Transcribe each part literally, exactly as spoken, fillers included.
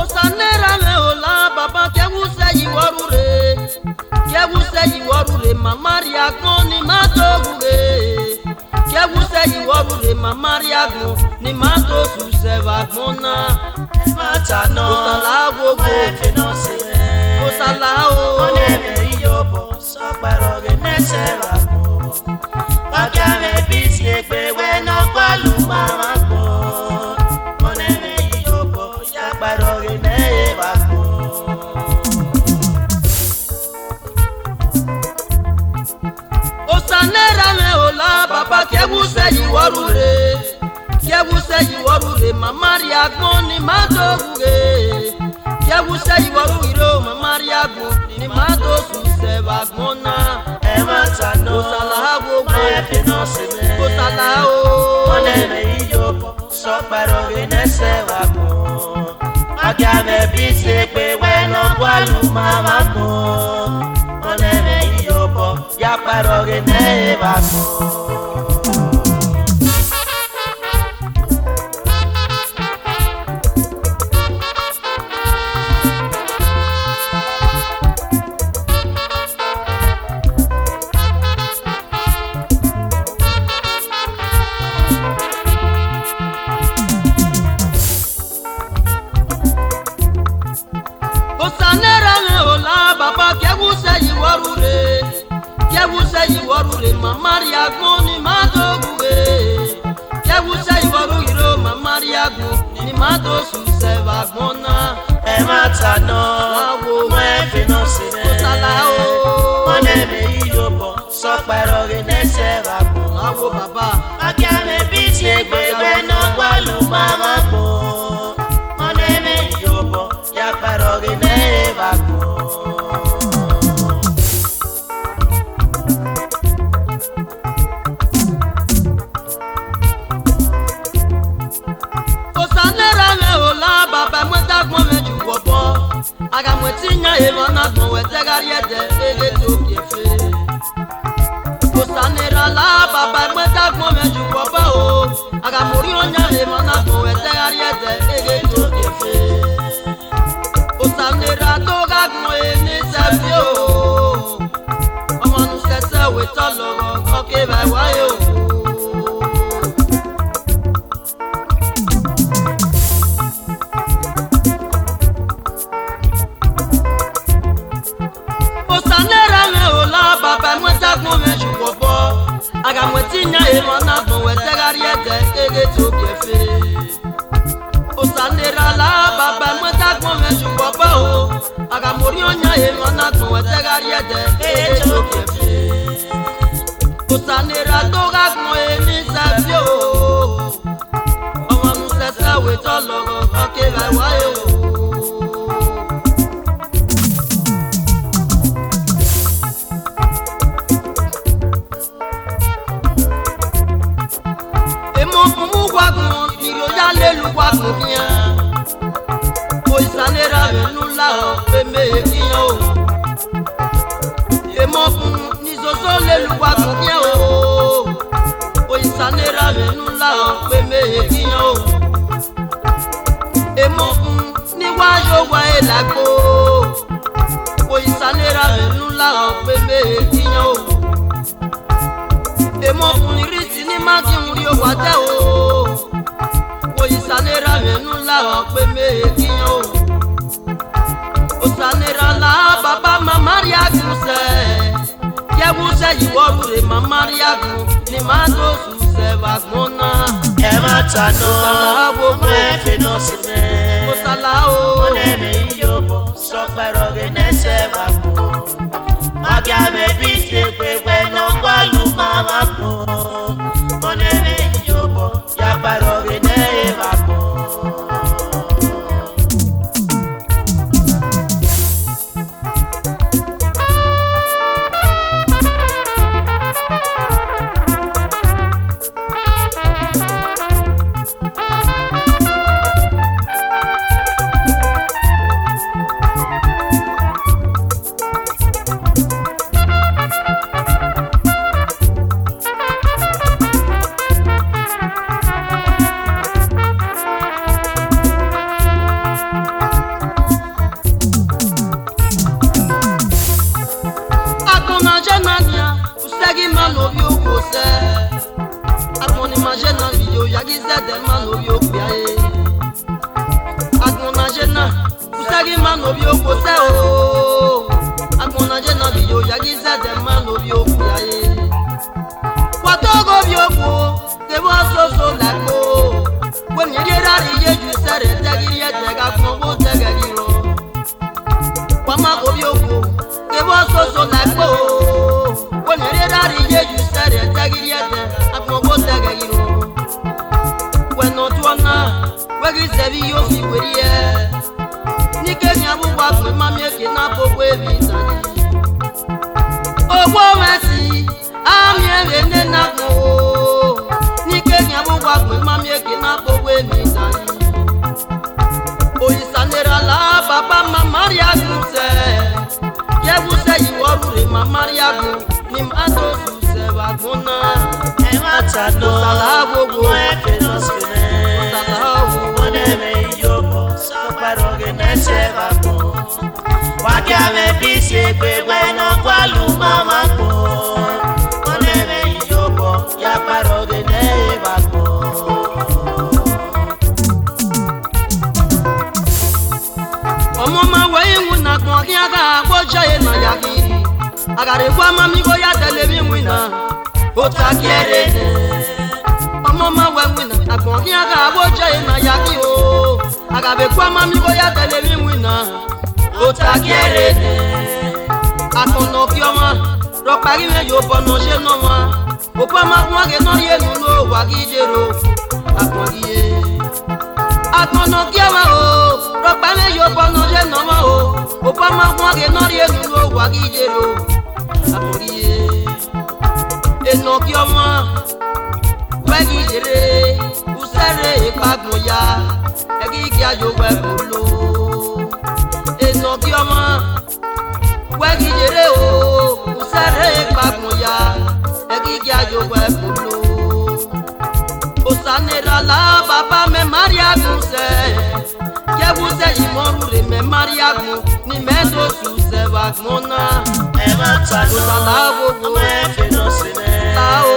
Osa ne erha mwẹ o la baba, ke ẹwu sẹ yi vbe ọ rre. Ke ẹwu sẹ yi vbe ọ rre, ma ma rrie agbọn ne ima do ghe. Ke ẹwu sẹ yi vbe ọ rre, ma ma rrie agbọn ne ima do susẹ vbe agbọn na. Ẹmwata nọ, Osala wowo, ma ẹfe nọ sẹ mwẹ. Osala o. Ọnẹ mwẹ iyobọ, sọkpa rrọọ ghe ne ẹsẹ vbe agbọn. Wa gie mwẹ bisi egbe wẹ ne ọ gualọ uma vbe agbọn. Ọnẹ mwẹ iyobọ, ya kpa rrọọ ghe ne ẹsẹ vbe agbọn. Osa ne erha mwẹ o la baba, ke ẹwu sẹ yi vbe ọ rre. Ke ẹwu sẹ yi vbe ọ rre, ma ma rrie agbọn ne ima do ghe. Ke ẹwu sẹ yi vbe ọ rre, ma ma rrie agbọn ne ima do susẹ vbe agbọn na. Ẹmwata nọ, Osala wowo, ma ẹfe nọ sẹ mwẹ. Osala o. Ọnẹ mwẹ iyobọ, sọkpa rrọọ ghe ne ẹsẹ vbe agbọn. Wa gie mwẹ bisi egbe wẹ ne ọ gualọ uma vbe agbọn. Ọnẹ mwẹ iyobọ, ya kpa rrọọ ghe ne ẹsẹ vbe agbọn. Osa ne erha mwẹ o la baba, ke ẹwu sẹ yi vbe ọ rre. Ke ẹwu sẹ yi vbe ọ rre, ma ma rrie agbọn ne ima do ghe. Ke ẹwu sẹ yi vbe ọ rre, ma ma rrie agbọn ne ima do susẹ vbe agbọn na. Ẹmwata nọ, Osala wowo, ma ẹfe nọ sẹ mwẹ. Osala o. Ọnẹ mwẹ iyobọ, sọkpa rrọọ ghe ne ẹsẹ vbe agbọn. Awo baba. Wa gie mwẹ bisi egbe wẹ ne ọ gualọ uma vbe agbọn. Ọnẹ mwẹ iyobọ, ya kpa rrọọ ghe ne ẹsẹ vbe agbọn. Osa ne erha mwẹ o la baba, ẹmwata agbọn mwẹ ju wọ obọ. A gha mu ẹtin yan emwa na agbọn, wẹ te gha rrie ẹdẹ, eghe to gie fe. Osa ne erha la baba, ẹmwata agbọn mwẹ ju wọ obọ o. A gha mu orhiọn yan emwa na agbọn, wẹ te gha rrie ẹdẹ, eghe to gie fe. Osa ne erha do gha gbẹn ẹre ne sẹfio. Ọmwa ne u sẹsẹ wẹ te ọ lọghọ, ọ kevbe a wa re o. Osa ne erha mwẹ o la baba, ẹmwata agbọn mwẹ ju wọ obọ. A gha mu ẹtin yan emwa na agbọn, wẹ te gha rrie ẹdẹ, eghe to gie fe. Osa ne erha la baba, ẹmwata agbọn mwẹ ju wọ obọ o. A gha mu orhiọn yan emwa na agbọn, wẹ te gha rrie ẹdẹ, eghe to gie fe. Osa ne erha do gha gbẹn ẹre ne sẹfio. Ọmwa ne u sẹsẹ wẹ te ọ lọghọ, ọ kevbe a wa re o. Emọ khumu uwa agbọn, I rhie oya lele uwa agbọn khian. Osa ne erha mwẹ ne u la ọ, vbe mẹ ehe khian o. Emọ khumu ne I zozo lele uwa agbọn khian o. Osa ne erha mwẹ ne u la ọ, vbe mẹ ehe khian o. Emọ khumu ne I wa ye owa ẹre lagbo. Osa ne erha mwẹ ne u la ọkpa, mẹ i yan o. Emọ ọfumwẹ ni rhie isi ne ima gie uhunmwu rrie owa dẹ o. Osa ne erha mwẹ ne u la ọkpa, mẹ i yan o. Osa ne erha la baba, ma ma rhie agbọn sẹ. Ye ẹwu sẹ yi vbe ọ rhure, ma ma rhie agbọn, ne ima do su sẹ vbe agbọn na. Ẹmwata nọ, Osa la wo, ọmọ ẹfe nọ sẹ mwẹ. Osa la o. Ọnẹ mwẹ iyobọ, sọkpẹrẹ ọghe ne sẹ vbe agbọn. Ma gie amẹ bi si egbe wẹ ne ọ gua lu ma vbe agbọn. Ọnẹ mwẹ iyobọ, ya kpẹrẹ ọghe ne ẹ i vbe agbọn. Agbọn ne a ye na nian, u sẹ ghi ma ne ovbi okhuo sẹ. Agbọn ne ima ye na vbe iyo ya ghi zẹdẹ ma ne ovbi okpia re. Agbọn ne a ye na, u sẹ ghi ma ne ovbi okhuo sẹ o. Agbọn ne a ye na vbe iyo ya ghi zẹdẹ ma ne ovbi okpia re. Wa toghe ovbi okhuo, kevbe ọsoso la ẹkpo. Wẹ ne erha rhie iye yu sẹrriọ, ẹdẹ ghi rhie ẹdẹ, gha gbọn ọghe odẹ ghẹ ghi rrọọ. Wa ma ghe ovbi okhuo, kevbe ọsoso la ẹkpo. Wẹ ne erha rhie iye yu sẹrriọ, ẹdẹ ghi rhie ẹdẹ, agbọn ọghe odẹ ghẹ ghi rrọọ. Wẹ ne ọ tuọ na, wẹ ghi zẹ vbe iye ofi werriẹ. Ne I ke khian vbe uwa gbọn, ma miẹn eke na bọ wẹ vbe itan. Owa mwẹ si, a miẹn vbene na gbọn o, ne I ke khian vbe uwa gbọn, ma miẹn eke na kpe owa emwi dan. Osa ne erha la baba, ma ma rhie agbọn sẹ, ye ẹwu sẹ yi vbe ọ rhure, ma ma rhie agbọn, ne ima do su sẹ vbe agbọn na. Ẹmwata nọ, Osa la wo wo, ọmọ ẹfe nọ sẹ mwẹ. Osa la wo wo. Ọnẹ mwẹ iyobọ, sọkpẹrẹ ọghe ne sẹ vbe agbọn. Wa gie amẹ bi si egbe wẹ ne ọ gua lu ma vbe agbọn. Ọnẹ mwẹ iyobọ, ya kpẹrẹ ọghe ne ẹ i vbe agbọn. Ọmọ ma wẹ iwinna agbọn khian gha gbe ojae na ya ghi. A gha rhe wa ma miẹn igho ya dẹlẹ emwi iwinna, ota gie ẹre nẹ. Ọmọ ma wẹ iwinna agbọn khian gha gbe ojae na ya ghi o. A gha vbe kua ma miẹn igho ya dẹlẹ emwi iwinna, ota gie ẹre nẹ. Agbọn ne ọ gie ọmwa, rhọkpa ghi mwẹ ye obọ ne ọ ye ne ọmwa. Obọ ma guan ghe ne ọ rhie enu ne owa ghi ye ro, agbọn ghi ye. Agbọn ne ọ gie ọmwa o, rhọkpa mwẹ ye obọ ne ọ ye ne ọmwa o. Obọ ma guan ghe ne ọ rhie enu ne owa ghi ye ro, agbọn ghi ye. Enọ gie ọmwa, wẹ ghi yerre, u sẹrre ekpa agbọn ya, ẹ ghi gie ayo wẹ bolo. Enọ gie ọmwa, wẹ ghi yerre o, u sẹrre ekpa agbọn ya, ẹ ghi gie ayo wẹ bolo. Osa ne erha la baba, mẹ ma rhie agbọn sẹ. Ye ẹwu sẹ yi vbe ọ rhure, mẹ ma rhie agbọn, ne imẹ do su sẹ vbe agbọn na. Ẹmwata nọ, Osa la wo wo, ọmọ ẹfe nọ sẹ mwẹ. La o.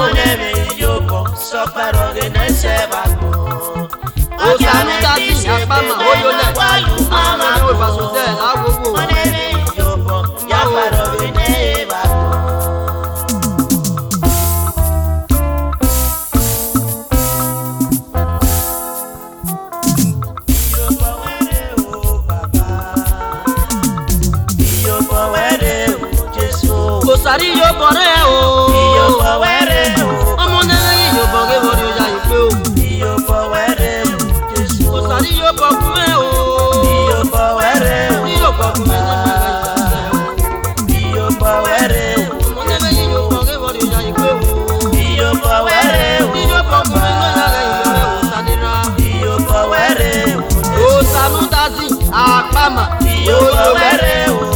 Ọnẹ mwẹ iyobọ, sọkpẹrẹ ọghe ne sẹ vbe agbọn. Osa ne u da sin, akpama, oyolẹ. Ọnẹ mwẹ iyobọ, la wo wo. Ọnẹ mwẹ iyobọ, ya kpẹrẹ ọghe ne vbe agbọn. Iyobọ wẹ rre o, Baba. Iyobọ wẹ rre o, Jesu. Osa rhie iyobọ rẹ o. Iyobọ wẹ rre o. Ọmọ ne ẹ ghẹ iyobọ ghe vbe ọ rrie oya ikpe o. Iyobọ wẹ rre o, Jesu. Osa rhie iyobọ gu mwẹ o. Iyobọ wẹ rre o. Iyobọ gu mwẹ ne ẹ ghẹ iyobọ. Iyobọ wẹ rre o. Ọmọ ne ẹ ghẹ iyobọ ghe vbe ọ rrie oya ikpe o. Iyobọ wẹ rre o. Iyobọ gu mwẹ ne ẹ ghẹ iyobọ, Osa ne erha. Iyobọ wẹ rre o. Osa ne u da sin, akpama. Iyobọ wẹ rre o.